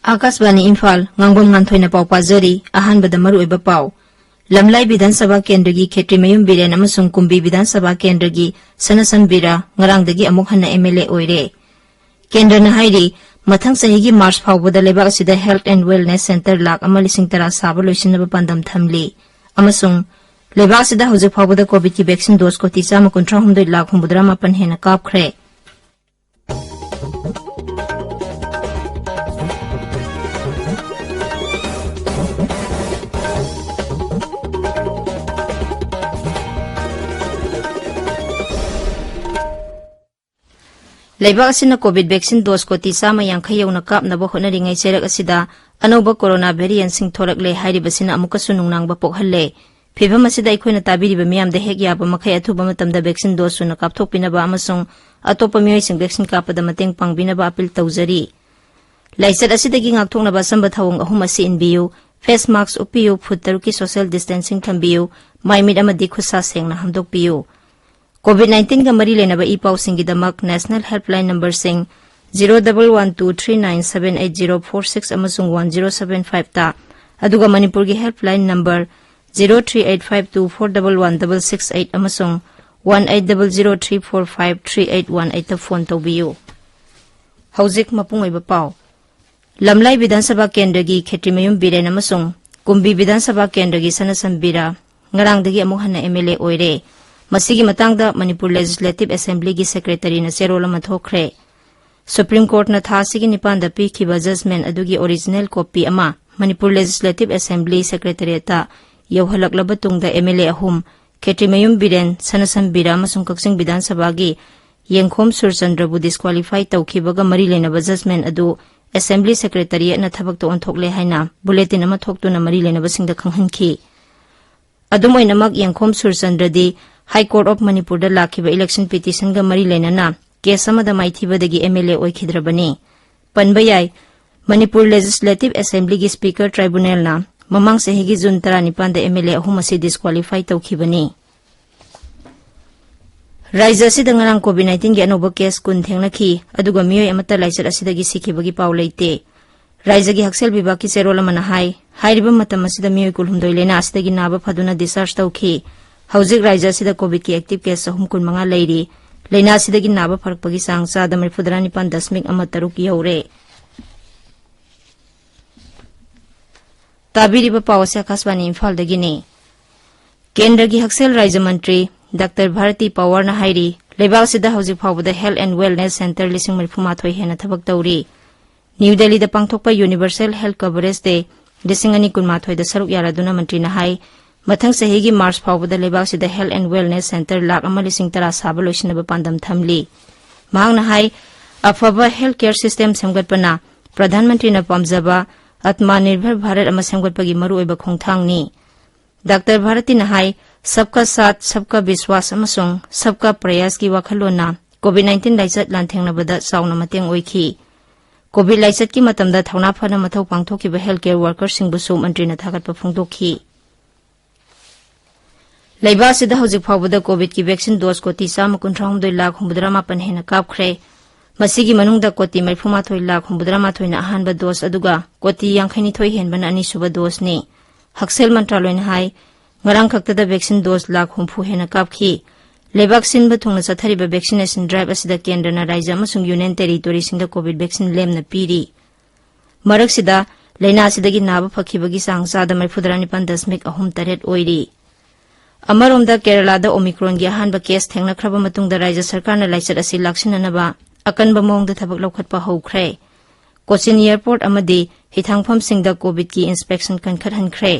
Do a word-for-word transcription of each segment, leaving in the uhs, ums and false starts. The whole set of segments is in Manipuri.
ꯑꯥꯀꯥꯁꯕꯥꯅꯤ ꯏꯝꯐꯥꯜ, ꯉꯥꯡꯕꯝ ꯉꯥꯟꯊꯣꯏꯅ ꯄꯥꯎ ꯄꯥꯖꯔꯤ꯫ ꯑꯍꯥꯟꯕꯗ ꯃꯔꯨꯑꯣꯏꯕ ꯄꯥꯎ꯫ ꯂꯝꯂꯥꯏ ꯕꯤꯙꯥꯟ ꯁꯚꯥ ꯀꯦꯟꯗ꯭ꯔꯒꯤ ꯈꯦꯇ꯭ꯔꯤꯃꯌꯨꯝ ꯕꯤꯔꯦꯟ ꯑꯃꯁꯨꯡ ꯀꯨꯝꯕꯤ ꯕꯤꯙꯥꯟ ꯁꯚꯥ ꯀꯦꯟꯗ꯭ꯔꯒꯤ ꯁꯅꯥꯁꯝ ꯕꯤꯔꯥ ꯉꯔꯥꯡꯗꯒꯤ ꯑꯃꯨꯛ ꯍꯟꯅ ꯑꯦꯝ ꯑꯦꯜ ꯑꯦ ꯑꯣꯏꯔꯦ꯫ ꯀꯦꯟꯗ꯭ꯔꯅ ꯍꯥꯏꯔꯤ, ꯃꯊꯪ ꯆꯍꯤꯒꯤ ꯃꯥꯔꯆ ꯐꯥꯎꯕꯗ ꯂꯩꯕꯥꯛ ꯑꯁꯤꯗ health and wellness centre lakh ꯑꯃ ꯂꯤꯁꯤꯡ ꯇꯔꯥ ꯁꯥꯕ ꯂꯣꯏꯁꯤꯟꯅꯕ ꯄꯥꯟꯗꯝ ꯊꯝꯂꯤ꯫ ꯑꯃꯁꯨꯡ ꯂꯩꯕꯥꯛ ꯑꯁꯤꯗ ꯍꯧꯖꯤꯛ ꯐꯥꯎꯕꯗ ꯀꯣꯚꯤꯗꯀꯤ ꯚꯦꯛꯁꯤꯟ ꯗꯣꯁ ꯀꯣꯇꯤ ꯆꯥꯝꯃ ꯀꯨꯟꯊ꯭ꯔꯥ ꯍꯨꯝꯗꯣꯏ ꯂꯥꯈ ꯍꯨꯝꯐꯨꯇꯔꯥ ꯃꯥꯄꯟ ꯍꯦꯟꯅ ꯀꯥꯞꯈ꯭ꯔꯦ꯫ ꯂꯩꯕꯥꯛ ꯑꯁꯤꯅ ꯀꯣꯚꯤꯗ ꯚꯦꯛꯁꯤꯟ ꯗꯣꯁ ꯀꯣꯇꯤ ꯆꯥꯝꯃ ꯌꯥꯡꯈꯩ ꯌꯧꯅ ꯀꯥꯞꯅꯕ ꯍꯣꯠꯅꯔꯤꯉꯩ ꯆꯩꯔꯛ ꯑꯁꯤꯗ ꯑꯅꯧꯕ ꯀꯣꯔꯣꯅꯥ ꯚꯦꯔꯤꯌꯦꯟꯠꯁꯤꯡ ꯊꯣꯔꯛꯂꯦ ꯍꯥꯏꯔꯤꯕꯁꯤꯅ ꯑꯃꯨꯛꯀꯁꯨ ꯅꯨꯡꯅꯥꯡꯕ ꯄꯣꯛꯍꯜꯂꯦ꯫ ꯐꯤꯚꯝ ꯑꯁꯤꯗ ꯑꯩꯈꯣꯏꯅ ꯇꯥꯕꯤꯔꯤꯕ ꯃꯤꯌꯥꯝꯗ ꯍꯦꯛ ꯌꯥꯕ ꯃꯈꯩ ꯑꯊꯨꯕ ꯃꯇꯝꯗ ꯚꯦꯛꯁꯤꯟ ꯗꯣꯁ ꯁꯨꯅ ꯀꯥꯞꯊꯣꯛꯄꯤꯅꯕ ꯑꯃꯁꯨꯡ ꯑꯇꯣꯞꯄ ꯃꯤꯑꯣꯏꯁꯤꯡ ꯚꯦꯛꯁꯤꯟ ꯀꯥꯞꯄꯗ ꯃꯇꯦꯡ ꯄꯥꯡꯕꯤꯅꯕ ꯑꯄꯤꯜ ꯇꯧꯖꯔꯤ꯫ ꯂꯥꯏꯆꯠ ꯑꯁꯤꯗꯒꯤ ꯉꯥꯛꯊꯣꯛꯅꯕ ꯑꯆꯝꯕ ꯊꯧꯑꯣꯡ ꯑꯍꯨꯝ ꯑꯁꯤ ꯏꯟꯕꯤꯌꯨ: ꯐꯦꯁ ꯃꯥꯁꯛ ꯎꯞꯄꯤꯌꯨ, ꯐꯨꯠ ꯇꯔꯨꯛꯀꯤ ꯁꯣꯁꯤꯌꯦꯜ ꯗꯤꯁꯇꯦꯟꯁꯤꯡ ꯊꯝꯕꯤꯌꯨ, ꯃꯥꯏ ꯃꯤꯠ ꯑꯃꯗꯤ ꯈꯨꯠꯁꯥ ꯁꯦꯡꯅ ꯍꯥꯝꯗꯣꯛꯄꯤꯌꯨ꯫ ꯀꯣꯚꯤꯗ ꯅꯥꯏꯟꯇꯤꯟꯒ ꯃꯔꯤ ꯂꯩꯅꯕ ꯏ ꯄꯥꯎꯁꯤꯡꯒꯤꯗꯃꯛ ꯅꯦꯁꯅꯦꯜ ꯍꯦꯜꯞꯂꯥꯏꯟ ꯅꯝꯕꯔꯁꯤꯡ zero double one two three nine seven eight zero four six ꯑꯃꯁꯨꯡ ꯋꯥꯟ ꯖꯤꯔꯣ ꯁꯚꯦꯟ ꯐꯥꯏꯚꯇ, ꯑꯗꯨꯒ ꯃꯅꯤꯄꯨꯔꯒꯤ helpline number zero three eight five two four double one double six eight ꯑꯃꯁꯨꯡ one eight double zero three four five three eight one ꯑꯩꯠꯇ ꯐꯣꯟ ꯇꯧꯕꯤꯌꯨ꯫ ꯍꯧꯖꯤꯛ ꯃꯄꯨꯡ ꯑꯣꯏꯕ ꯄꯥꯎ꯫ ꯂꯝꯂꯥꯏ ꯕꯤꯙꯥꯟ ꯁꯚꯥ ꯀꯦꯟꯗ꯭ꯔꯒꯤ ꯈꯦꯇ꯭ꯔꯤꯃꯌꯨꯝ ꯕꯤꯔꯦꯟ ꯑꯃꯁꯨꯡ ꯀꯨꯝꯕꯤ ꯕꯤꯙꯥꯟ ꯁꯚꯥ ꯀꯦꯟꯗ꯭ꯔꯒꯤ ꯁꯅꯥꯁꯝ ꯕꯤꯔꯥ ꯉꯔꯥꯡꯗꯒꯤ ꯑꯃꯨꯛ ꯍꯟꯅ ꯑꯦꯝ ꯑꯦꯜ ꯑꯦ ꯑꯣꯏꯔꯦ꯫ ꯃꯁꯤꯒꯤ ꯃꯇꯥꯡꯗ ꯃꯅꯤꯄꯨꯔ ꯂꯦꯖꯤꯁꯂꯦꯇꯤꯚ ꯑꯦꯁꯦꯝꯕ꯭ꯂꯤꯒꯤ ꯁꯦꯀ꯭ꯔꯦꯇꯔꯤꯅ ꯆꯦꯔꯣꯜ ꯑꯃ ꯊꯣꯛꯈ꯭ꯔꯦ꯫ ꯁꯨꯄ꯭ꯔꯤꯝ ꯀꯣꯔꯠꯅ ꯊꯥ ꯑꯁꯤꯒꯤ ꯅꯤꯄꯥꯟꯗ ꯄꯤꯈꯤꯕ ꯖꯖꯃꯦꯟꯠ ꯑꯗꯨꯒꯤ ꯑꯣꯔꯤꯖꯤꯅꯦꯜ ꯀꯣꯄꯤ ꯑꯃ ꯃꯅꯤꯄꯨꯔ ꯂꯦꯖꯤꯁꯂꯦꯇꯤꯚ ꯑꯦꯁꯦꯝꯕ꯭ꯂꯤ ꯁꯦꯀ꯭ꯔꯦꯇꯔꯤꯌꯦꯠꯇ ꯌꯧꯍꯜꯂꯛꯂꯕ ꯇꯨꯡꯗ ꯑꯦꯝ ꯑꯦꯜ ꯑꯦ ꯑꯍꯨꯝ, ꯈꯦꯇ꯭ꯔꯤꯃꯌꯨꯝ ꯕꯤꯔꯦꯟ, ꯁꯅꯥꯁꯝ ꯕꯤꯔꯥ ꯑꯃꯁꯨꯡ ꯀꯛꯆꯤꯡ ꯕꯤꯙꯥꯟ ꯁꯚꯥꯒꯤ ꯌꯦꯡꯈꯣꯝ ꯁꯨꯔꯆꯟꯗ꯭ꯔꯕꯨ ꯗꯤꯁꯀ꯭ꯋꯥꯂꯤꯐꯥꯏ ꯇꯧꯈꯤꯕꯒ ꯃꯔꯤ ꯂꯩꯅꯕ ꯖꯖꯃꯦꯟꯠ ꯑꯗꯨ ꯑꯦꯁꯦꯝꯕ꯭ꯂꯤ ꯁꯦꯀ꯭ꯔꯦꯇꯔꯤꯌꯦꯠꯅ ꯊꯕꯛꯇ ꯑꯣꯟꯊꯣꯛꯂꯦ ꯍꯥꯏꯅ ꯕꯨꯂꯦꯇꯤꯟ ꯑꯃ ꯊꯣꯛꯇꯨꯅ ꯃꯔꯤ ꯂꯩꯅꯕꯁꯤꯡꯗ ꯈꯪꯍꯟꯈꯤ꯫ ꯑꯗꯨꯝ ꯑꯣꯏꯅꯃꯛ, ꯌꯦꯡꯈꯣꯝ ꯁꯨꯔꯆꯟꯗ꯭ꯔꯗꯤ ꯍꯥꯏ ꯀꯣꯔꯠ ꯑꯣꯐ ꯃꯅꯤꯄꯨꯔꯗ ꯂꯥꯛꯈꯤꯕ ꯏꯂꯦꯛꯁꯟ ꯄꯤꯇꯤꯁꯟꯒ ꯃꯔꯤ ꯂꯩꯅꯅ ꯀꯦꯁ ꯑꯃꯗ ꯃꯥꯏꯊꯤꯕꯗꯒꯤ ꯑꯦꯝ ꯑꯦꯜ ꯑꯦ ꯑꯣꯏꯈꯤꯗ꯭ꯔꯕꯅꯤ꯫ ꯄꯟꯕ ꯌꯥꯏ, ꯃꯅꯤꯄꯨꯔ ꯂꯦꯖꯤꯁꯂꯦꯇꯤꯚ ꯑꯦꯁꯦꯝꯕ꯭ꯂꯤꯒꯤ ꯁ꯭ꯄꯤꯀꯔ ꯇ꯭ꯔꯥꯏꯕꯨꯅꯦꯜꯅ ꯃꯃꯥꯡ ꯆꯍꯤꯒꯤ ꯖꯨꯟ ꯇꯔꯥꯅꯤꯄꯥꯟꯗ ꯑꯦꯝ ꯑꯦꯜ ꯑꯦ ꯑꯍꯨꯝ ꯑꯁꯤ ꯗꯤꯁꯀ꯭ꯋꯥꯂꯤꯐꯥꯏ ꯇꯧꯈꯤꯕꯅꯤ꯫ ꯔꯥꯖ꯭ꯌ ꯑꯁꯤꯗ ꯉꯔꯥꯡ ꯀꯣꯚꯤꯗ ꯅꯥꯏꯟꯇꯤꯟꯒꯤ ꯑꯅꯧꯕ ꯀꯦꯁ ꯀꯨꯟ ꯊꯦꯡꯅꯈꯤ, ꯑꯗꯨꯒ ꯃꯤꯑꯣꯏ ꯑꯃꯠꯇ ꯂꯥꯏꯆꯠ ꯑꯁꯤꯗꯒꯤ ꯁꯤꯈꯤꯕꯒꯤ ꯄꯥꯎ ꯂꯩꯇꯦ꯫ ꯔꯥꯖ꯭ꯌꯒꯤ ꯍꯛꯁꯦꯜ ꯕꯤꯚꯥꯒꯀꯤ ꯆꯦꯔꯣꯜ ꯑꯃꯅ ꯍꯥꯏ, ꯍꯥꯏꯔꯤꯕ ꯃꯇꯝ ꯑꯁꯤꯗ ꯃꯤꯑꯣꯏ ꯀꯨꯟꯍꯨꯝꯗꯣꯏ ꯂꯥꯏꯅꯥ ꯑꯁꯤꯗꯒꯤ ꯅꯥꯕ ꯐꯗꯨꯅ ꯗꯤꯁꯆꯥꯔꯖ ꯇꯧꯈꯤ꯫ ꯍꯧꯖꯤꯛ ꯔꯥꯖ꯭ꯌ ꯑꯁꯤꯗ ꯀꯣꯚꯤꯗꯀꯤ ꯑꯦꯛꯇꯤꯚ ꯀꯦꯁ ꯆꯍꯨꯝ ꯀꯨꯟꯃꯉꯥ ꯂꯩꯔꯤ꯫ ꯂꯥꯏꯅꯥ ꯑꯁꯤꯗꯒꯤ ꯅꯥꯕ ꯐꯔꯛꯄꯒꯤ ꯆꯥꯡ ꯆꯥꯗ ꯃꯔꯤꯐꯨꯇꯔꯥ ꯅꯤꯄꯥꯟ ꯗꯁꯃꯤꯛ ꯑꯃ ꯇꯔꯨꯛ ꯌꯧꯔꯦ꯫ ꯇꯥꯕꯤꯔꯤꯕ ꯄꯥꯎ ꯑꯁꯤ ꯑꯀꯥꯁꯕꯥꯅꯤ ꯏꯝꯐꯥꯜꯗꯒꯤꯅꯤ꯫ ꯀꯦꯟꯗ꯭ꯔꯒꯤ ꯍꯛꯁꯦꯜ ꯔꯥꯖ꯭ꯌ ꯃꯟꯇ꯭ꯔꯤ ꯗꯥꯛꯇꯔ ꯚꯥꯔꯇꯤ ꯄꯋꯥꯔꯅ ꯍꯥꯏꯔꯤ, ꯂꯩꯕꯥꯛ ꯑꯁꯤꯗ ꯍꯧꯖꯤꯛ ꯐꯥꯎꯕꯗ ꯍꯦꯜꯊ ꯑꯦꯟ ꯋꯦꯜꯅꯦꯁ ꯁꯦꯟꯇꯔ ꯂꯤꯁꯤꯡ ꯃꯔꯤꯐꯨ ꯃꯥꯊꯣꯏ ꯍꯦꯟꯅ ꯊꯕꯛ ꯇꯧꯔꯤ꯫ ꯅ꯭ꯌꯨ ꯗꯦꯜꯂꯤꯗ ꯄꯥꯡꯊꯣꯛꯄ ꯌꯨꯅꯤꯚꯔꯁꯦꯜ ꯍꯦꯜꯊ ꯀꯚꯔꯦꯖ ꯗꯦ ꯂꯤꯁꯤꯡ ꯑꯅꯤ ꯀꯨꯟꯃꯥꯊꯣꯏꯗ ꯁꯔꯨꯛ ꯌꯥꯔꯗꯨꯅ ꯃꯟꯇ꯭ꯔꯤꯅ ꯍꯥꯏ, ꯃꯊꯪ ꯆꯍꯤꯒꯤ ꯃꯥꯔꯆ ꯐꯥꯎꯕꯗ ꯂꯩꯕꯥꯛꯁꯤꯗ health and wellness centre lakh ꯑꯃ ꯂꯤꯁꯤꯡ ꯇꯔꯥ ꯁꯥꯕ ꯂꯣꯏꯁꯤꯟꯅꯕ ꯄꯥꯟꯗꯝ ꯊꯝꯂꯤ꯫ ꯃꯍꯥꯛꯅ ꯍꯥꯏ, ꯑꯐꯕ ꯍꯦꯜꯊ ꯀꯦꯌꯔ ꯁꯤꯁꯇꯦꯝ ꯁꯦꯝꯒꯠꯄꯅ ꯄ꯭ꯔꯙꯥꯟ ꯃꯟꯇ꯭ꯔꯤꯅ ꯄꯥꯝꯖꯕ ꯑꯠꯃꯥ ꯅꯤꯔꯚꯔ ꯚꯥꯔꯠ ꯑꯃ ꯁꯦꯝꯒꯠꯄꯒꯤ ꯃꯔꯨꯑꯣꯏꯕ ꯈꯣꯡꯊꯥꯡꯅꯤ꯫ ꯗꯥꯛꯇꯔ ꯚꯥꯔꯇꯤꯅ ꯍꯥꯏ, ꯁꯕꯀꯥ ꯁꯥꯊ, ꯁꯕꯀꯥ ꯕꯤꯁ꯭ꯋꯥꯁ ꯑꯃꯁꯨꯡ ꯁꯕꯀꯥ ꯄ꯭ꯔꯌꯥꯁꯀꯤ ꯋꯥꯈꯜꯂꯣꯟꯅ ꯀꯣꯚꯤꯗ ꯅꯥꯏꯟꯇꯤꯟ ꯂꯥꯏꯆꯠ ꯂꯥꯟꯊꯦꯡꯅꯕꯗ ꯆꯥꯎꯅ ꯃꯇꯦꯡ ꯑꯣꯏꯈꯤ꯫ ꯀꯣꯚꯤꯗ ꯂꯥꯏꯆꯠꯀꯤ ꯃꯇꯝꯗ ꯊꯧꯅꯥ ꯐꯅ ꯃꯊꯧ ꯄꯥꯡꯊꯣꯛꯈꯤꯕ ꯍꯦꯜꯊ ꯀꯦꯌꯔ ꯋꯥꯔꯀꯔꯁꯤꯡꯕꯨꯁꯨ ꯃꯟꯇ꯭ꯔꯤꯅ ꯊꯥꯒꯠꯄ ꯐꯣꯡꯗꯣꯛꯈꯤ꯫ ꯂꯩꯕꯥꯛ ꯑꯁꯤꯗ ꯍꯧꯖꯤꯛ ꯐꯥꯎꯕꯗ ꯀꯣꯚꯤꯗꯀꯤ ꯚꯦꯛꯁꯤꯟ ꯗꯣꯁ ꯀꯣꯇꯤ ꯆꯥꯝꯃ ꯀꯨꯟꯊ꯭ꯔꯥ ꯍꯨꯝꯗꯣꯏ ꯂꯥꯈ ꯍꯨꯝꯐꯨꯇꯔꯥ ꯃꯥꯄꯟ ꯍꯦꯟꯅ ꯀꯥꯞꯈ꯭ꯔꯦ꯫ ꯃꯁꯤꯒꯤ ꯃꯅꯨꯡꯗ ꯀꯣꯇꯤ ꯃꯔꯤꯐꯨ ꯃꯥꯊꯣꯏ ꯂꯥꯈ ꯍꯨꯝꯐꯨꯇꯔꯥ ꯃꯥꯊꯣꯏꯅ ꯑꯍꯥꯟꯕ ꯗꯣꯁ, ꯑꯗꯨꯒ ꯀꯣꯇꯤ ꯌꯥꯡꯈꯩꯅꯤꯊꯣꯏ ꯍꯦꯟꯕꯅ ꯑꯅꯤꯁꯨꯕ ꯗꯣꯁꯅꯤ꯫ ꯍꯛꯁꯦꯜ ꯃꯟꯇ꯭ꯔꯥꯂꯣꯏꯅ ꯍꯥꯏ, ꯉꯔꯥꯡ ꯈꯛꯇꯗ ꯚꯦꯛꯁꯤꯟ ꯗꯣꯁ ꯂꯥꯈ ꯍꯨꯝꯐꯨ ꯍꯦꯟꯅ ꯀꯥꯞꯈꯤ꯫ ꯂꯩꯕꯥꯛ ꯁꯤꯟꯕ ꯊꯨꯡꯅ ꯆꯠꯊꯔꯤꯕ ꯚꯦꯛꯁꯤꯅꯦꯁꯟ ꯗ꯭ꯔꯥꯏꯚ ꯑꯁꯤꯗ ꯀꯦꯟꯗ꯭ꯔꯅ ꯔꯥꯖ꯭ꯌ ꯑꯃꯁꯨꯡ ꯌꯨꯅꯤꯌꯟ ꯇꯦꯔꯤꯇꯣꯔꯤꯁꯤꯡꯗ ꯀꯣꯚꯤꯗ ꯚꯦꯛꯁꯤꯟ ꯂꯦꯝꯅ ꯄꯤꯔꯤ꯫ ꯃꯔꯛꯁꯤꯗ, ꯂꯥꯏꯅꯥ ꯑꯁꯤꯗꯒꯤ ꯅꯥꯕ ꯐꯈꯤꯕꯒꯤ ꯆꯥꯡ ꯆꯥꯗ ꯃꯔꯤꯐꯨꯇꯔꯥ ꯅꯤꯄꯥꯟ ꯗꯁꯃꯤꯛ ꯑꯍꯨꯝ ꯇꯔꯦꯠ ꯑꯣꯏꯔꯤ꯫ ꯑꯃꯔꯣꯝꯗ, ꯀꯦꯔꯂꯥꯗ ꯑꯣꯃꯤꯀ꯭ꯔꯣꯟꯒꯤ ꯑꯍꯥꯟꯕ ꯀꯦꯁ ꯊꯦꯡꯅꯈ꯭ꯔꯕ ꯃꯇꯨꯡꯗ ꯔꯥꯖ꯭ꯌ ꯁꯔꯀꯥꯔꯅ ꯂꯥꯏꯆꯠ ꯑꯁꯤ ꯂꯥꯛꯁꯤꯟꯅꯅꯕ ꯑꯀꯟꯕ ꯃꯑꯣꯡꯗ ꯊꯕꯛ ꯂꯧꯈꯠꯄ ꯍꯧꯈ꯭ꯔꯦ꯫ ꯀꯣꯆꯤꯟ ꯑꯦꯌꯔꯄꯣꯔꯠ ꯑꯃꯗꯤ ꯍꯤꯊꯥꯡꯐꯝꯁꯤꯡꯗ ꯀꯣꯚꯤꯗꯀꯤ ꯏꯟꯁꯄꯦꯛꯁꯟ ꯀꯟꯈꯠꯍꯟꯈ꯭ꯔꯦ꯫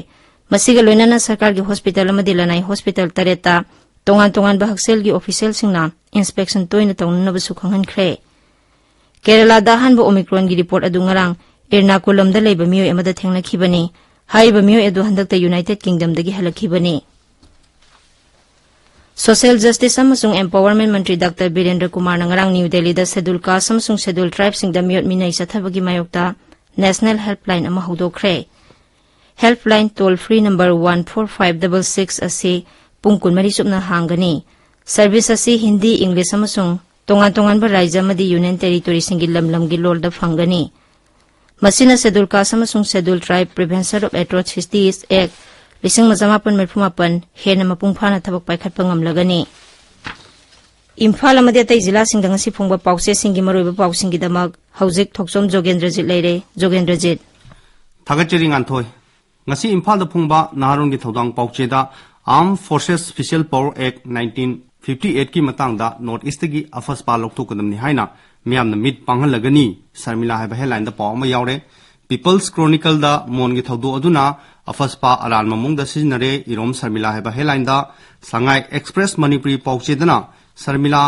ꯃꯁꯤꯒ ꯂꯣꯏꯅꯅ ꯁꯔꯀꯥꯔꯒꯤ ꯍꯣꯁꯄꯤꯇꯥꯜ ꯑꯃꯗꯤ ꯂꯅꯥꯏ ꯍꯣꯁꯄꯤꯇꯥꯜ ꯇꯔꯦꯠꯇ ꯇꯣꯉꯥꯟ ꯇꯣꯉꯥꯟꯕ ꯍꯛꯁꯦꯜꯒꯤ ꯑꯣꯐꯤꯁꯤꯌꯦꯜꯁꯤꯡꯅ ꯏꯟꯁꯄꯦꯛꯁꯟ ꯇꯣꯏꯅ ꯇꯧꯅꯅꯕꯁꯨ ꯈꯪꯍꯟꯈ꯭ꯔꯦ꯫ ꯀꯦꯔꯂꯥꯗ ꯑꯍꯥꯟꯕ ꯑꯣꯃꯤꯀ꯭ꯔꯣꯟꯒꯤ ꯔꯤꯄꯣꯔꯠ ꯑꯗꯨ ꯉꯔꯥꯡ ꯑꯦꯔꯅꯥꯀꯨꯂꯝꯗ ꯂꯩꯕ ꯃꯤꯑꯣꯏ ꯑꯃꯗ ꯊꯦꯡꯅꯈꯤꯕꯅꯤ꯫ ꯍꯥꯏꯔꯤꯕ ꯃꯤꯑꯣꯏ ꯑꯗꯨ ꯍꯟꯗꯛꯇ ꯌꯨꯅꯥꯏꯇꯦꯗ ꯀꯤꯡꯗꯝꯗꯒꯤ ꯍꯜꯂꯛꯈꯤꯕꯅꯤ꯫ ꯁꯣꯁꯤꯌꯦꯜ ꯖꯁꯇꯤꯁ ꯑꯃꯁꯨꯡ ꯑꯦꯝꯄꯥꯋꯔꯃꯦꯟ ꯃꯟꯇ꯭ꯔꯤ ꯗꯥꯛꯇꯔ ꯕꯤꯔꯦꯟꯗ꯭ꯔ ꯀꯨꯃꯥꯔꯅ ꯉꯔꯥꯡ ꯅ꯭ꯌꯨ ꯗꯦꯜꯂꯤꯗ ꯁꯦꯗꯨꯜ ꯀꯥꯁ ꯑꯃꯁꯨꯡ ꯁꯦꯗꯨꯜ ꯇ꯭ꯔꯥꯏꯕꯁꯤꯡꯗ ꯃꯤꯑꯣꯠ ꯃꯤꯅꯩ ꯆꯠꯊꯕꯒꯤ ꯃꯥꯌꯣꯛꯇ National Helpline ꯑꯃ ꯍꯧꯗꯣꯛꯈ꯭ꯔꯦ꯫ Helpline toll free number one four five double six ꯑꯁꯤ ꯄꯨꯡ ꯀꯨꯟꯃꯔꯤ ꯆꯨꯞꯅ ꯍꯥꯡꯒꯅꯤ꯫ Service ꯑꯁꯤ ꯍꯤꯟꯗꯤ, English ꯑꯃꯁꯨꯡ ꯇꯣꯉꯥꯟ ꯇꯣꯉꯥꯟꯕ ꯔꯥꯖ꯭ꯌ ꯑꯃꯗꯤ Union Territoryꯁꯤꯡꯒꯤ ꯂꯝ ꯂꯝꯒꯤ ꯂꯣꯜꯗ ꯐꯪꯒꯅꯤ꯫ ꯃꯁꯤꯅ Scheduled Caste ꯑꯃꯁꯨꯡ Scheduled Tribe Prevention of Atrocities Act ꯂꯤꯁꯤꯡ ꯑꯃ ꯆꯃꯥꯄꯟ ꯃꯔꯤꯐꯨ ꯃꯥꯄꯟ ꯍꯦꯟꯅ ꯃꯄꯨꯡ ꯐꯥꯅ ꯊꯕꯛ ꯄꯥꯏꯈꯠꯄ ꯉꯝꯂꯒꯅꯤ꯫ ꯏꯝꯐꯥꯜ ꯑꯃꯗꯤ ꯑꯇꯩ ꯖꯤꯂꯥꯁꯤꯡꯗ ꯉꯁꯤ ꯐꯣꯡꯕ ꯄꯥꯎꯆꯦꯁꯤꯡꯒꯤ ꯃꯔꯨꯑꯣꯏꯕ ꯄꯥꯎꯁꯤꯡꯒꯤꯗꯃꯛ ꯍꯧꯖꯤꯛ ꯊꯣꯛꯆꯣꯝ ꯖꯣꯒꯦꯟꯗ꯭ꯔꯖꯤꯠ ꯂꯩꯔꯦ꯫ ꯖꯣꯒꯦꯟꯗ꯭ꯔꯖꯤꯠ꯫ ꯊꯥꯒꯠꯆꯔꯤ ꯉꯥꯟꯊꯣꯏ꯫ ꯉꯁꯤ ꯏꯝꯐꯥꯜꯗ ꯐꯣꯡꯕ ꯅꯍꯥꯔꯣꯜꯒꯤ ꯊꯧꯗꯥꯡ ꯄꯥꯎꯆꯦꯗ Armed Forces Special Power Act nineteen fifty eightꯀꯤ ꯃꯇꯥꯡꯗ North Eastꯇꯒꯤ ꯑꯐꯁꯄꯥ ꯂꯧꯊꯣꯛꯀꯗꯕꯅꯤ ꯍꯥꯏꯅ ꯃꯤꯌꯥꯝꯅ ꯃꯤꯠ ꯄꯥꯡꯍꯜꯂꯒꯅꯤ, ꯁꯔꯃꯤꯂꯥ ꯍꯥꯏꯕ headlineꯗ ꯄꯥꯎ ꯑꯃ ꯌꯥꯎꯔꯦ꯫ People's Chronicleꯗ ꯃꯣꯟꯒꯤ ꯊꯧꯗꯣꯛ ꯑꯗꯨꯅ ꯑꯐꯁꯄꯥ ꯑꯔꯥꯟꯕ ꯃꯑꯣꯡꯗ ꯁꯤꯖꯤꯟꯅꯔꯦ, ꯏꯔꯣꯝ ꯁꯔꯃꯤꯂꯥ ꯍꯥꯏꯕ headlineꯗ꯫ ꯁꯉꯥꯏ Express ꯃꯅꯤꯄꯨꯔꯤ ꯄꯥꯎꯆꯦꯗꯅ ꯁꯔꯃꯤꯂꯥ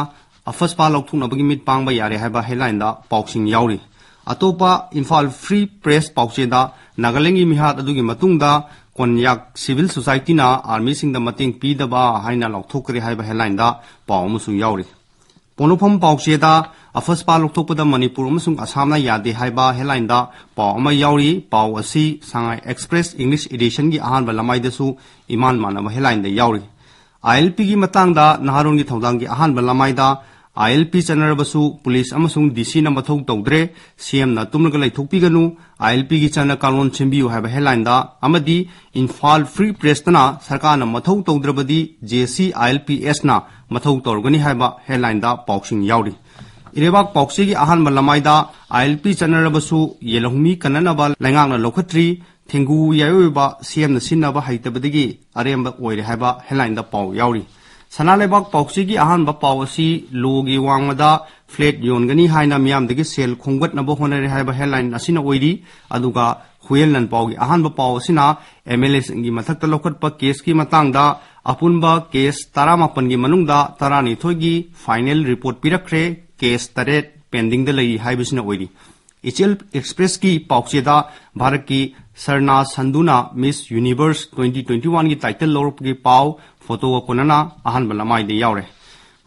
ꯑꯐꯁꯄꯥ ꯂꯧꯊꯣꯛꯅꯕꯒꯤ ꯃꯤꯠ ꯄꯥꯡꯕ ꯌꯥꯔꯦ ꯍꯥꯏꯕ headlineꯗ ꯄꯥꯎꯁꯤꯡ ꯌꯥꯎꯔꯤ꯫ ꯑꯇꯣꯞꯄ ꯏꯝꯐꯥꯜ Free Press ꯄꯥꯎꯆꯦꯗ ꯅꯥꯒꯥꯂꯦꯟꯒꯤ ꯃꯤꯍꯥꯠ ꯑꯗꯨꯒꯤ ꯃꯇꯨꯡꯗ ꯀꯣꯟꯌꯥꯛ civil societyꯅ armyꯁꯤꯡꯗ ꯃꯇꯦꯡ ꯄꯤꯗꯕ ꯍꯥꯏꯅ ꯂꯥꯎꯊꯣꯛꯈ꯭ꯔꯦ ꯍꯥꯏꯕ headlineꯗ ꯄꯥꯎ ꯑꯃꯁꯨ ꯌꯥꯎꯔꯤ꯫ ꯄꯣꯛꯅꯐꯝ ꯄꯥꯎꯆꯦꯗ ꯑꯐꯁꯄꯥ ꯂꯧꯊꯣꯛꯄꯗ ꯃꯅꯤꯄꯨꯔ ꯑꯃꯁꯨꯡ ꯑꯁꯥꯝꯅ ꯌꯥꯗꯦ ꯍꯥꯏꯕ headlineꯗ ꯄꯥꯎ ꯑꯃ ꯌꯥꯎꯔꯤ꯫ ꯄꯥꯎ ꯑꯁꯤ ꯁꯉꯥꯏ Express English editionꯒꯤ ꯑꯍꯥꯟꯕ ꯂꯃꯥꯏꯗꯁꯨ ꯏꯃꯥꯟ ꯃꯥꯟꯅꯕ headlineꯗ ꯌꯥꯎꯔꯤ꯫ ILPꯒꯤ ꯃꯇꯥꯡꯗ ꯅꯍꯥꯔꯣꯜꯒꯤ ꯊꯧꯗꯥꯡꯒꯤ ꯑꯍꯥꯟꯕ ꯂꯃꯥꯏꯗ ILP ꯆꯠꯅꯔꯕꯁꯨ ꯄꯨꯂꯤꯁ ꯑꯃꯁꯨꯡ DCꯅ ꯃꯊꯧ ꯇꯧꯗ꯭ꯔꯦ, CMꯅ ꯇꯨꯝꯂꯒ ꯂꯩꯊꯣꯛꯄꯤꯒꯅꯨ, ILPꯒꯤ ꯆꯠꯅ ꯀꯥꯡꯂꯣꯟ ꯁꯦꯝꯕꯤꯌꯨ ꯍꯥꯏꯕ headlineꯗ, ꯑꯃꯗꯤ ꯏꯝꯐꯥꯜ Free Pressꯇꯅ ꯁꯔꯀꯥꯔꯅ ꯃꯊꯧ ꯇꯧꯗ꯭ꯔꯕꯗꯤ JC ILPSꯅ ꯃꯊꯧ ꯇꯧꯔꯒꯅꯤ ꯍꯥꯏꯕ headlineꯗ ꯄꯥꯎꯁꯤꯡ ꯌꯥꯎꯔꯤ꯫ ꯏꯔꯩꯕꯥꯛ ꯄꯥꯎꯆꯦꯒꯤ ꯑꯍꯥꯟꯕ ꯂꯃꯥꯏꯗ ILP ꯆꯠꯅꯔꯕꯁꯨ ꯌꯦꯜꯍꯧꯃꯤ ꯀꯟꯅꯅꯕ ꯂꯩꯉꯥꯛꯅ ꯂꯧꯈꯠꯇ꯭ꯔꯤ, ꯊꯦꯡꯒꯨ ꯌꯥꯏꯑꯣꯏꯕ CMꯅ ꯁꯤꯟꯅꯕ ꯍꯩꯇꯕꯗꯒꯤ ꯑꯔꯦꯝꯕ ꯑꯣꯏꯔꯦ ꯍꯥꯏꯕ headlineꯗ ꯄꯥꯎ ꯌꯥꯎꯔꯤ꯫ ꯁꯅꯥ ꯂꯩꯕꯥꯛ ꯄꯥꯎꯆꯦꯒꯤ ꯑꯍꯥꯟꯕ ꯄꯥꯎ ꯑꯁꯤ ꯂꯣꯒꯤ ꯋꯥꯡꯃꯗ flat ꯌꯣꯟꯒꯅꯤ ꯍꯥꯏꯅ ꯃꯤꯌꯥꯝꯗꯒꯤ ꯁꯦꯜ ꯈꯣꯝꯒꯠꯅꯕ ꯍꯣꯠꯅꯔꯦ ꯍꯥꯏꯕ headline ꯑꯁꯤꯅ ꯑꯣꯏꯔꯤ꯫ ꯑꯗꯨꯒ ꯍꯨꯌꯦꯟ ꯂꯥꯟꯄꯥꯎꯒꯤ ꯑꯍꯥꯟꯕ ꯄꯥꯎ ꯑꯁꯤꯅ MLAꯁꯤꯡꯒꯤ ꯃꯊꯛꯇ ꯂꯧꯈꯠꯄ caseꯀꯤ ꯃꯇꯥꯡꯗ ꯑꯄꯨꯟꯕ case ꯇꯔꯥꯃꯥꯄꯟꯒꯤ ꯃꯅꯨꯡꯗ ꯇꯔꯥꯅꯤꯊꯣꯏꯒꯤ final report ꯄꯤꯔꯛꯈ꯭ꯔꯦ, case ꯇꯔꯦꯠ pendingꯗ ꯂꯩꯔꯤ ꯍꯥꯏꯕꯁꯤꯅ ꯑꯣꯏꯔꯤ꯫ ꯏꯆꯦꯜ Expressꯀꯤ ꯄꯥꯎꯆꯦꯗ ꯚꯥꯔꯠꯀꯤ ꯁꯔꯅꯥ ꯁꯟꯙꯨꯅ Miss Universe twenty twenty oneꯒꯤ title ꯂꯧꯔꯛꯄꯒꯤ ꯄꯥꯎ photoꯒ ꯀꯣꯟꯅꯅ ꯑꯍꯥꯟꯕ ꯂꯃꯥꯏꯗ ꯌꯥꯎꯔꯦ꯫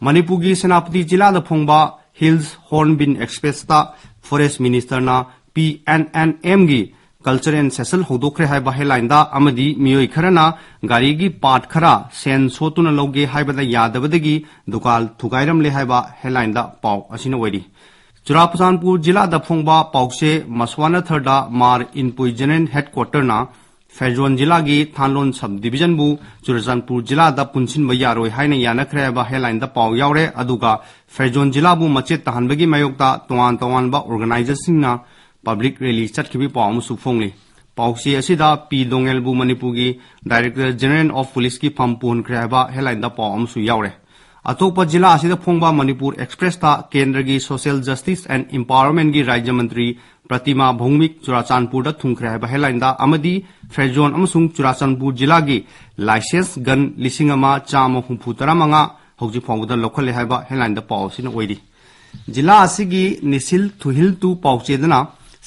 ꯃꯅꯤꯄꯨꯔꯒꯤ ꯁꯦꯅꯥꯄꯇꯤ ꯖꯤꯂꯥꯗ ꯐꯣꯡꯕ Hills Hornbill Expressꯇ Forest Ministerꯅ P N N M ꯒꯤ cultural session ꯍꯧꯗꯣꯛꯈ꯭ꯔꯦ ꯍꯥꯏꯕ headline ꯗ, ꯑꯃꯗꯤ ꯃꯤꯑꯣꯏ ꯈꯔꯅ ꯒꯥꯔꯤꯒꯤ part ꯈꯔ ꯁꯦꯟ ꯁꯣꯠꯇꯨꯅ ꯂꯧꯒꯦ ꯍꯥꯏꯕꯗ ꯌꯥꯗꯕꯗꯒꯤ ꯗꯨꯀꯥꯟ ꯊꯨꯒꯥꯏꯔꯝꯂꯦ ꯍꯥꯏꯕ headline ꯗ ꯄꯥꯎ ꯑꯁꯤꯅ ꯑꯣꯏꯔꯤ꯫ ꯆꯨꯔꯥꯆꯥꯟꯄꯨꯔ ꯖꯤꯂꯥꯗ ꯐꯣꯡꯕ ꯄꯥꯎꯆꯦ ꯃꯁꯋꯥꯅꯥꯊꯔꯗ ꯃꯥꯔ ꯏꯟꯄꯨꯏ General Headquarter ꯅ ꯐꯦꯔꯖꯣꯟ ꯖꯤꯂꯥꯒꯤ ꯊꯥꯟꯂꯣꯟ sub division ꯕꯨ ꯆꯨꯔꯥꯆꯥꯟꯄꯨꯔ ꯖꯤꯂꯥꯗ ꯄꯨꯟꯁꯤꯟꯕ ꯌꯥꯔꯣꯏ ꯍꯥꯏꯅ ꯌꯥꯅꯈ꯭ꯔꯦ ꯍꯥꯏꯕ headline ꯗ ꯄꯥꯎ ꯌꯥꯎꯔꯦ꯫ ꯑꯗꯨꯒ ꯐꯦꯔꯖꯣꯟ ꯖꯤꯂꯥꯕꯨ ꯃꯆꯦꯠ ꯇꯥꯍꯟꯕꯒꯤ ꯃꯥꯌꯣꯛꯇ ꯇꯣꯉꯥꯟ ꯇꯣꯉꯥꯟꯕ organization ꯁꯤꯡꯅ public rally ꯆꯠꯈꯤꯕꯒꯤ ꯄꯥꯎ ꯑꯃꯁꯨ ꯐꯣꯡꯂꯤ꯫ ꯄꯥꯎꯆꯦ ꯑꯁꯤꯗ ꯄꯤ ꯗꯣꯉꯦꯜꯕꯨ ꯃꯅꯤꯄꯨꯔꯒꯤ Director General of Police ꯀꯤ ꯐꯝ ꯄꯨꯍꯟꯈ꯭ꯔꯦ ꯍꯥꯏꯕ headline ꯗ ꯄꯥꯎ ꯑꯃꯁꯨ ꯌꯥꯎꯔꯦ꯫ ꯑꯇꯣꯞꯄ ꯖꯤꯂꯥ ꯑꯁꯤꯗ ꯐꯣꯡꯕ ꯃꯅꯤꯄꯨꯔ Express ꯇ ꯀꯦꯟꯗ꯭ꯔꯒꯤ Social Justice and Empowerment ꯒꯤ ꯔꯥꯖ꯭ꯌ ꯃꯟꯇ꯭ꯔꯤ ꯄ꯭ꯔꯇꯤꯃꯥ ꯚꯧꯃꯤꯛ ꯆꯨꯔꯥꯆꯥꯟꯄꯨꯔꯗ ꯊꯨꯡꯈ꯭ꯔꯦ ꯍꯥꯏꯕ headline ꯗ, ꯑꯃꯗꯤ ꯐꯦꯔꯖꯣꯟ ꯑꯃꯁꯨꯡ ꯆꯨꯔꯥꯆꯥꯟꯄꯨꯔ ꯖꯤꯂꯥꯒꯤ license gun ꯂꯤꯁꯤꯡ ꯑꯃ ꯆꯥꯝꯃ ꯍꯨꯝꯐꯨ ꯇꯔꯥ ꯃꯉꯥ ꯍꯧꯖꯤꯛ ꯐꯥꯎꯕꯗ ꯂꯧꯈꯠꯂꯦ ꯍꯥꯏꯕ headline ꯗ ꯄꯥꯎ ꯑꯁꯤꯅ ꯑꯣꯏꯔꯤ꯫ ꯖꯤꯂꯥ ꯑꯁꯤꯒꯤ ꯅꯤꯁꯤꯜ ꯊꯨꯍꯤꯜ ꯇꯨ ꯄꯥꯎꯆꯦꯗꯅ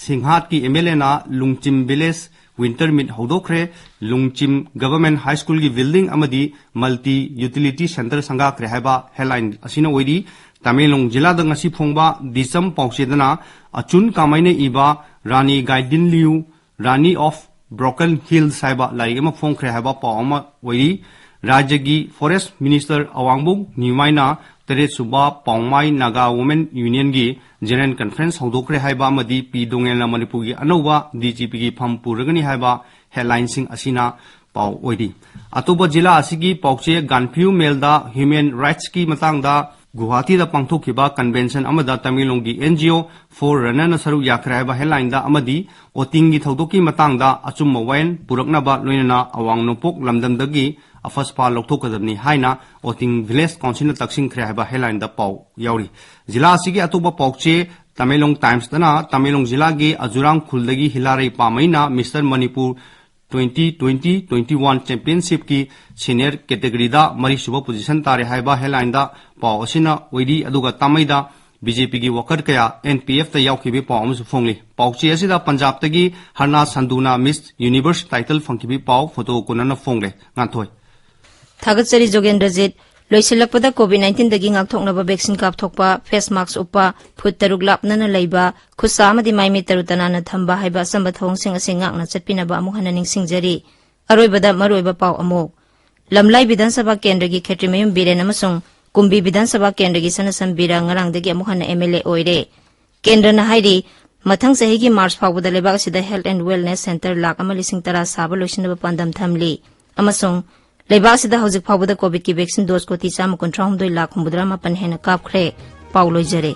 ꯁꯤꯡꯍꯥꯠꯀꯤ M L A ꯅ ꯂꯨꯡꯆꯤꯝ village winter meet ꯍꯧꯗꯣꯛꯈ꯭ꯔꯦ, ꯂꯨꯡꯆꯤꯝ Government High School ꯒꯤ building ꯑꯃꯗꯤ multi utility centre ꯁꯪꯒꯥꯈ꯭ꯔꯦ ꯍꯥꯏꯕ headline ꯑꯁꯤꯅ ꯑꯣꯏꯔꯤ꯫ ꯇꯃꯦꯡꯂꯣꯡ ꯖꯤꯂꯥꯗ ꯉꯁꯤ ꯐꯣꯡꯕ ꯗꯤꯆꯝ ꯄꯥꯎꯆꯦꯗꯅ ꯑꯆꯨꯟ ꯀꯥꯃꯩꯅ ꯏꯕ ꯔꯥꯅꯤ ꯒꯥꯏꯗꯤꯟ ꯂꯤꯌꯨ, Rani of Broken Hills ꯍꯥꯏꯕ ꯂꯥꯏꯔꯤꯛ ꯑꯃ ꯐꯣꯡꯈ꯭ꯔꯦ ꯍꯥꯏꯕ ꯄꯥꯎ ꯑꯃ ꯑꯣꯏꯔꯤ꯫ ꯔꯥꯖ꯭ꯌꯒꯤ Forest Minister ꯑꯋꯥꯡꯕꯣꯛ ꯅꯤꯃꯥꯏꯅ ꯇꯔꯦꯠ ꯁꯨꯕ ꯄꯥꯎꯃꯥꯏ Naga Women Union ꯒꯤ General Conference ꯍꯧꯗꯣꯛꯈ꯭ꯔꯦ ꯍꯥꯏꯕ ꯑꯃꯗꯤ ꯄꯤ ꯗꯣꯉꯦꯜꯅ ꯃꯅꯤꯄꯨꯔꯒꯤ ꯑꯅꯧꯕ D G P ꯒꯤ ꯐꯝ ꯄꯨꯔꯒꯅꯤ ꯍꯥꯏꯕ headline ꯁꯤꯡ ꯑꯁꯤꯅ ꯄꯥꯎ ꯑꯣꯏꯔꯤ꯫ ꯑꯇꯣꯞꯄ ꯖꯤꯂꯥ ꯑꯁꯤꯒꯤ ꯄꯥꯎꯆꯦ ꯒꯥꯟꯐꯤꯌꯨ ꯃꯦꯜꯗ human rights ꯀꯤ ꯃꯇꯥꯡꯗ ꯒꯨꯋꯥꯍꯥꯇꯤꯗ ꯄꯥꯡꯊꯣꯛꯈꯤꯕ convention ꯑꯃꯗ ꯇꯃꯦꯡꯂꯣꯡꯒꯤ N G O Forerunner ꯅ ꯁꯔꯨꯛ ꯌꯥꯈ꯭ꯔꯦ ꯍꯥꯏꯕ headline ꯗ, ꯑꯃꯗꯤ ꯑꯣꯇꯤꯡꯒꯤ ꯊꯧꯗꯣꯛꯀꯤ ꯃꯇꯥꯡꯗ ꯑꯆꯨꯝꯕ ꯋꯥꯌꯦꯜ ꯄꯨꯔꯛꯅꯕ ꯂꯣꯏꯅꯅ ꯑꯋꯥꯡ ꯅꯣꯡꯄꯣꯛ ꯂꯝꯗꯝꯗꯒꯤ ꯑꯐꯁꯄꯥ ꯂꯧꯊꯣꯛꯀꯗꯕꯅꯤ ꯍꯥꯏꯅ ꯑꯣꯇꯤꯡ village council ꯅ ꯇꯛꯁꯤꯟꯈ꯭ꯔꯦ ꯍꯥꯏꯕ headline ꯗ ꯄꯥꯎ ꯌꯥꯎꯔꯤ꯫ ꯖꯤꯂꯥ ꯑꯁꯤꯒꯤ ꯑꯇꯣꯞꯄ ꯄꯥꯎꯆꯦ ꯇꯃꯦꯡꯂꯣꯡ Times ꯇꯅ ꯇꯃꯦꯡꯂꯣꯡ ꯖꯤꯂꯥꯒꯤ ꯑꯖꯨꯔꯥꯡ ꯈꯨꯜꯗꯒꯤ ꯍꯤꯂꯥꯔꯩ ꯄꯥꯃꯩꯅ Mister Manipur twenty twenty twenty one championship ꯀꯤ senior category ꯗ ꯃꯔꯤꯁꯨꯕ position ꯇꯥꯔꯦ ꯍꯥꯏꯕ headline ꯗ ꯄꯥꯎ ꯑꯁꯤꯅ ꯑꯣꯏꯔꯤ꯫ ꯑꯗꯨꯒ ꯇꯥꯃꯩꯗ B J P ꯒꯤ worker ꯀꯌꯥ N P F ꯇ ꯌꯥꯎꯈꯤꯕꯒꯤ ꯄꯥꯎ ꯑꯃꯁꯨ ꯐꯣꯡꯂꯤ꯫ ꯄꯥꯎꯆꯦ ꯑꯁꯤꯗ ꯄꯟꯖꯥꯕꯇꯒꯤ ꯍꯔꯅꯥ ꯁꯟꯗꯨꯅ Miss Universe title ꯐꯪꯈꯤꯕꯒꯤ ꯄꯥꯎ ꯐꯣꯇꯣ ꯀꯣꯟꯅꯅ ꯐꯣꯡꯂꯦ꯫ ꯉꯥꯟꯊꯣꯏ꯫ ꯊꯥꯒꯠꯆꯔꯤ ꯖꯣꯒꯦꯟꯗ꯭ꯔꯖꯤꯠ꯫ ꯂꯣꯏꯁꯤꯜꯂꯛꯄꯗ COVID-19ꯗꯒꯤ ꯉꯥꯛꯊꯣꯛꯅꯕ vaccine ꯀꯥꯞꯊꯣꯛꯄ, face mask ꯎꯞꯄ, ꯐꯨꯠ ꯇꯔꯨꯛ ꯂꯥꯞꯅꯅ ꯂꯩꯕ, ꯈꯨꯠꯁꯥ ꯑꯃꯗꯤ ꯃꯥꯏꯃꯤꯠ ꯇꯔꯨ ꯇꯅꯥꯟꯅ ꯊꯝꯕ ꯍꯥꯏꯕ ꯑꯆꯝꯕ ꯊꯧꯑꯣꯡꯁꯤꯡ ꯑꯁꯤ ꯉꯥꯛꯅ ꯆꯠꯄꯤꯅꯕ ꯑꯃꯨꯛ ꯍꯟꯅ ꯅꯤꯡꯁꯤꯡꯖꯔꯤ꯫ ꯑꯔꯣꯏꯕꯗ ꯃꯔꯨꯑꯣꯏꯕ ꯄꯥꯎ ꯑꯃꯨꯛ꯫ ꯂꯝꯂꯥꯏ ꯕꯤꯙꯥꯟ ꯁꯚꯥ ꯀꯦꯟꯗ꯭ꯔꯒꯤ ꯈꯦꯇ꯭ꯔꯤꯃꯌꯨꯝ ꯕꯤꯔꯦꯟ ꯑꯃꯁꯨꯡ ꯀꯨꯝꯕꯤ ꯕꯤꯙꯥꯟ ꯁꯚꯥ ꯀꯦꯟꯗ꯭ꯔꯒꯤ ꯁꯅꯥꯁꯝ ꯕꯤꯔꯥ ꯉꯔꯥꯡꯗꯒꯤ ꯑꯃꯨꯛ ꯍꯟꯅ MLA ꯑꯣꯏꯔꯦ꯫ ꯀꯦꯟꯗ꯭ꯔꯅ ꯍꯥꯏꯔꯤ, ꯃꯊꯪ ꯆꯍꯤꯒꯤ ꯃꯥꯔꯆ ꯐꯥꯎꯕꯗ ꯂꯩꯕꯥꯛ ꯑꯁꯤꯗ health and wellness centre lakh ꯑꯃ ꯂꯤꯁꯤꯡ ꯇꯔꯥ ꯁꯥꯕ ꯂꯣꯏꯁꯤꯟꯅꯕ ꯄꯥꯟꯗꯝ ꯊꯝꯂꯤ ꯑꯃꯁꯨꯡ ꯂꯩꯕꯥꯛ ꯑꯁꯤꯗ ꯍꯧꯖꯤꯛ ꯐꯥꯎꯕꯗ COVIDꯀꯤ vaccine dose ꯀꯣꯇꯤ ꯆꯥꯝꯃ ꯀꯨꯟꯊ꯭ꯔꯥ ꯍꯨꯝꯗꯣꯏ ꯂꯥꯈ ꯍꯨꯝꯐꯨꯇꯔꯥ ꯃꯥꯄꯟ ꯍꯦꯟꯅ ꯀꯥꯞꯈ꯭ꯔꯦ꯫ ꯄꯥꯎ ꯂꯣꯏꯖꯔꯦ꯫